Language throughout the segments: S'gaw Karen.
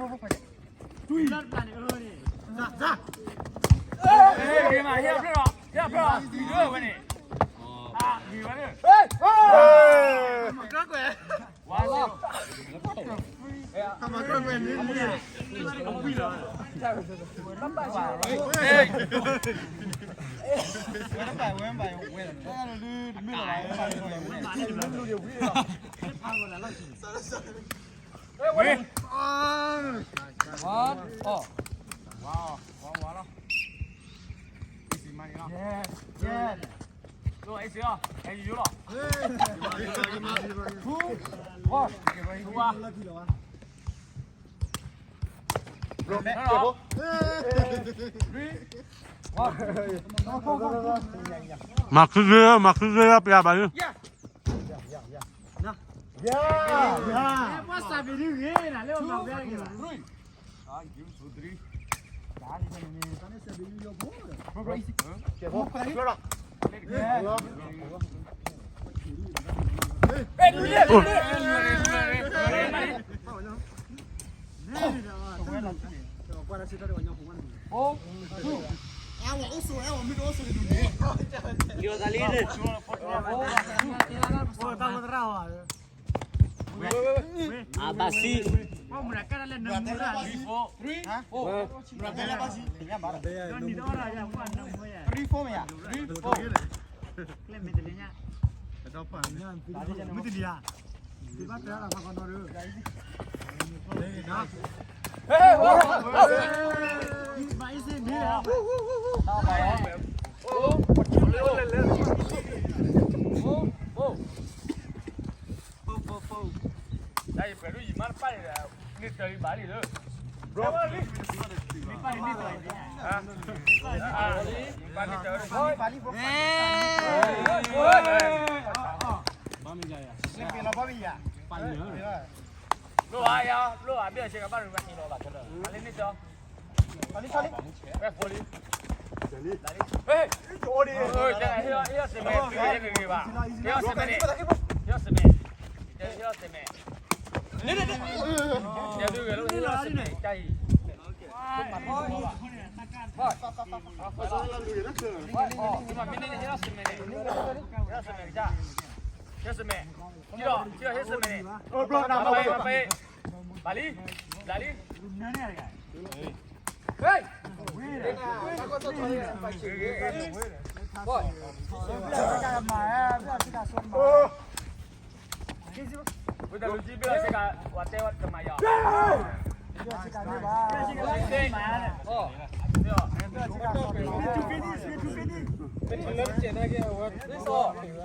တွံၢ်လၢတပျၢ်န့ၣ် အၢန့ၣ် ဟ့ၣ်ဖျၢၣ်လီၤ ဟ့ၣ်ဖျၢၣ်လီၤ တွံၢ်ဒၢဝဲန့ၣ် ဟ့ၣ်ဖျၢၣ် မကကွဲး ဝါလီၤ မကကွဲးန့ၣ် ဝဲ ဝါ ဝါ ဝါလီၤ Yes, yes. လီၤ အဲၣ်စ့လီၤ အဲၣ်ယိယိလီၤ ထူ ဝါ ထူဝါ မၤခုဂ့ၤ မၤခုဂ့ၤ ပျၢ်ဘၣ်လံ မၤစၢ်ဘီဒုဂ့ၤနၤ လၢမၤဝဲဂ့ၤဘၣ် အဘၣ်စံ လိၣ်ဧါယၤ လိၣ်ဧါ ဘ့ၣ်အဆၢကဘၣ်ရူဘၣ်န့ၣ်လီၤဘၣ်ခဲလၢာ် လၢန့ၣ်ကၠီ ဝဲဖိလံ ဟ့ၣ် ဟ့ၣ် ဟ့ၣ်စမဲ ဟ့ၣ်စမဲ ဟ့ၣ်စမဲ ဟ့ၣ်စမဲ ဟ့ၣ်စမဲ ဟ့ၣ်စမဲ ဘၣ်လံ ဘၣ်လံ ဝံသးစူၤ ဘၣ်ဆ့ကၤ ပှၤတဲဝဲတမၤယၤ အဘဲ ခိၣ်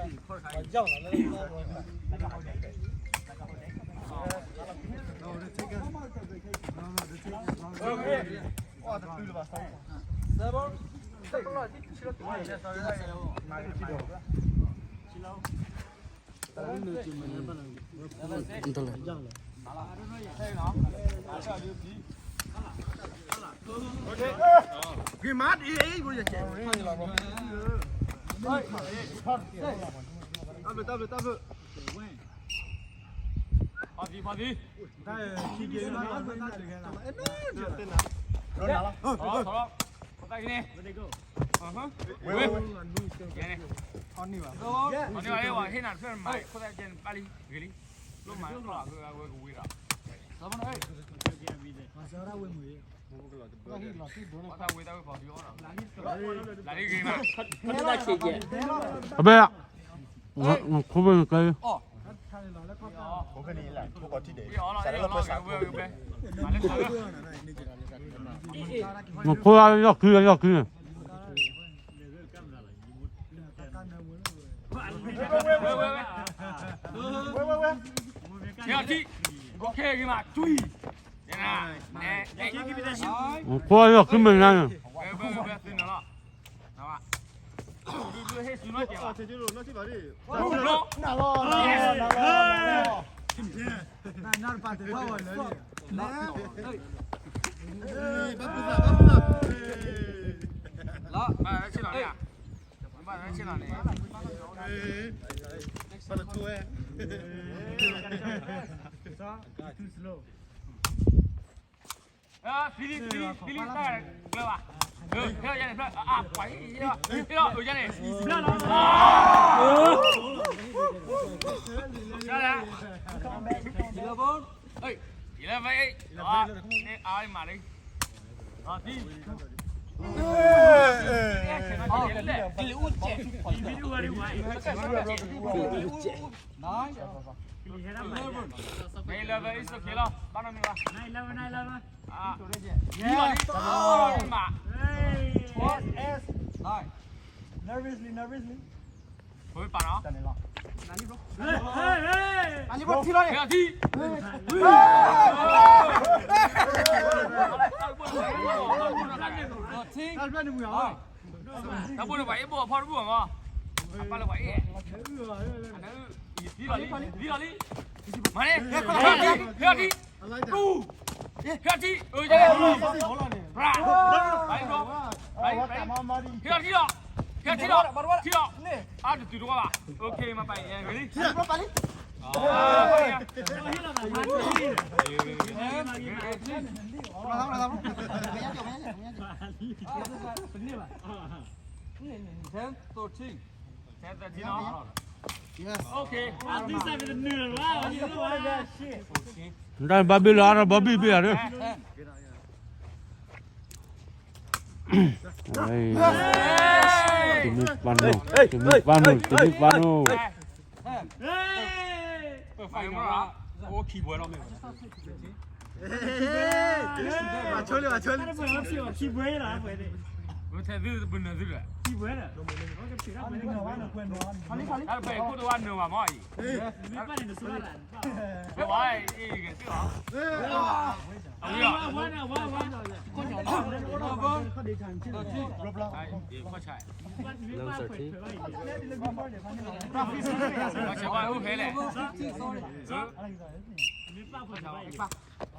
ဘဲ နကဲ ခိၣ်ဘဲ နခိၣ်ဘဲ ယီၢ်ခု ယီၢ်ခု နခိၣ်ဘဲ ယီၢ်ခု နခိၣ်ဘဲ ယီၢ်ခု မ့ၢ်နၤန့ၣ် ဖံလံ ဖံလံ ဖံလံ တၢ်ကျၢၤဘၣ် ဟဲယၤန့ၣ် ဖျၢၣ် အပှၤ ဟဲလီၤ ဟဲလီၤ အယၤန့ၣ် eleven eight မၤလံ eleven eight လီၤ ဘၣ်နီတမံၤဘၣ် Nervously, nervously. ပာ်နီၤ အလံဘိထံလီၤန့ၣ် ထံ တၢ်ဘိန့ၣ်ပှၤအ့ၣ်ဘိအဖီတဘူၣ်အမီၤ အပၢ်လၢပှၤအ့ၣ် အနၢအုၣ် သံလီၤလံ သံလီၤလံ မၤန့ၣ် ဟဲထံ ဟဲထံ တူ ဟဲထံ အၢ ယဲ ပြၢ ဟဲထံလီၤ ဟဲထံလီၤ ထံလီၤ အါတတုၤတဝါဘၣ် OK မၤပာ်အံၤ ဂ့ၤလံ ten thirteen နဘၣ်ဘ့ၣ်လီၤ အါထီၣ်ဘီဘံၣ်ဘ့ၣ် တမ့ၢ်ပာ်နိၣ် တမ့ၢ်ပာ်နိၣ် တမ့ၢ်ပာ်နိၣ် အိၣ်ခံဘွဲလီၤ မ့ၢ်ဘၣ် ဘၣ်ဆိလၢ ဘၣ်ဆိလၢ ခံဘွဲလီၤ ခံဘွဲလီၤ တၢ်တပှဲၤခိၣ်တဝါနုာ်ဘၣ်မီၢ်အံၤ တဝါအံၤဂဲၤတုၣ်လီၤ အဝဲအံၤ ခီၣ်ဆၣ် ခီၣ်ဆၣ် အိၣ်ဖဲလဲၣ် ခီၣ်ဆၣ် ခီၣ်ဆၣ်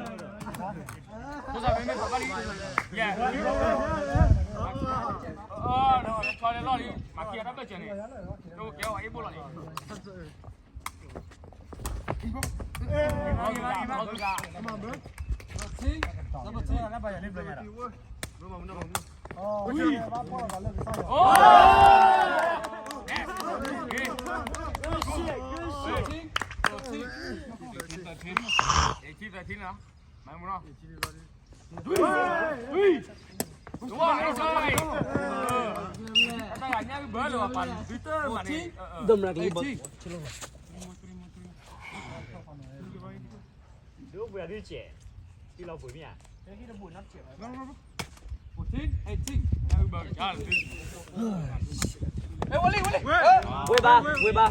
ဖိသၣ်မ့မ့ၢ်ပှၤဘၣ်လံ, ယဲ, အၢ, ဆီလီၤလံ, မၤခံဂၤတၢ်ဘၢၣ်စၢၤန့ၣ်, ကဲအီၤအ့ၣ်ဘိလီၤန့ၣ်, ဝ့ၢ်ဘၣ်, ဝ့ၢ်ဘၣ်,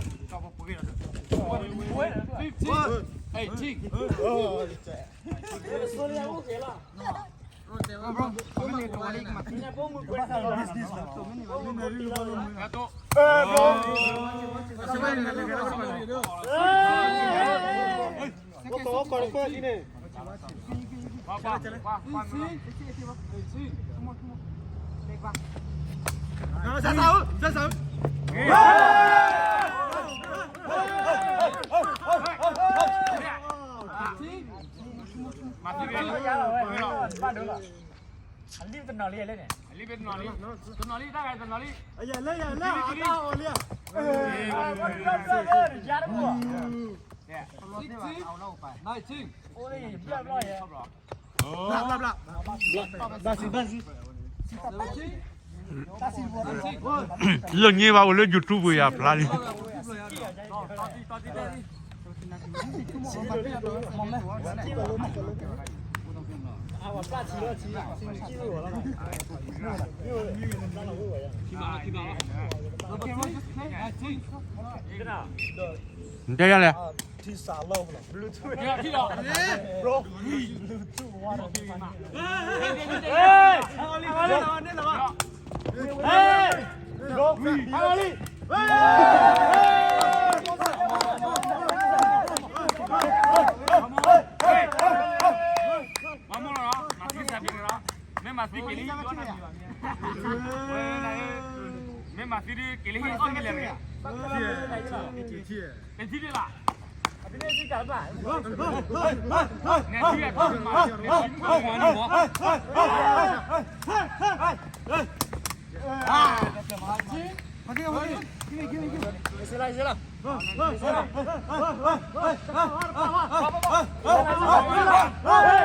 fifteen, eighteen. မၤသံလီၤ, အလံတနီၤလံ, အလံတနီၤလံ, တနီၤလံ, တနီၤလံ, အလံတနီၤလံ, လၢညါဘၣ်အိၣ်လၢ YouTube ပူၤယၤဖျါလံ. နတဲယၤလဲၣ်. မၤသံက့ၤလံ, မ့ၢ်မၤသံဒုးက့ၤလံဟံၣ်အီၣ်မံၤလဲၣ်, တထံၣ်လၢ်,